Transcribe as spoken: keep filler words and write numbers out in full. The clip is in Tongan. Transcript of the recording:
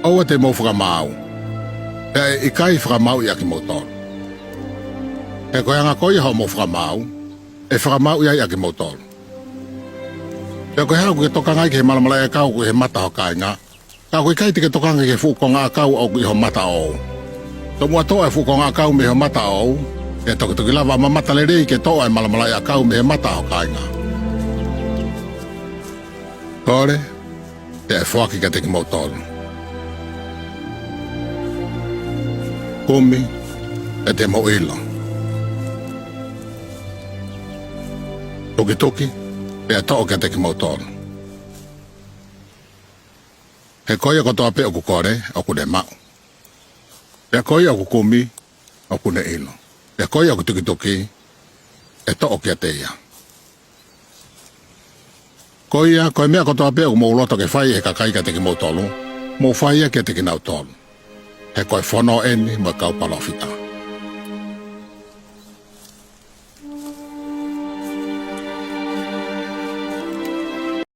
ʻOua te mou fakamāu, pea ʻe ʻikai fakamāuʻi ʻa kimoutolu; he ko e anga ko ia hoʻomou fakamāú, ʻe fakamāuʻi ai ʻa kimoutolu. Pea ko e hā ʻokú ke tokanga ai ki he malamalaʻi ʻakau ʻoku ʻi he mata ho kāingá, ka ʻoku ʻikai te ke tokanga ki he fuʻu konga ʻakau ʻoku ʻi ho mata ʻoʻoú? Tomuʻa toʻo ʻa e fuʻu konga ʻakau mei ho mata ʻoʻoú, pea toki toki lava ʻo mamata lelei ke toʻo ʻa e malamalaʻi ʻakau mei he mata ho kāingá. Kole, pea ʻe foaki kiate kimoutolu; kumi, pea te mou ʻilo; tukituki, pea ʻe toʻo kiate kimoutolu. He ko ia kotoa pē ʻoku kolé, ʻokú ne maʻu; pea ko ia ʻoku kumí, ʻokú ne ʻilo; pea ko ia ʻoku tukitukí, ʻe toʻo kiate ia. Ko ia, ko e meʻa kotoa pē ʻoku mou loto ke fai ʻe he kakaí kiate kimoutolú, mou fai ia kiate kinautolu; he ko e fonó ʻeni mo e kau palōfitá.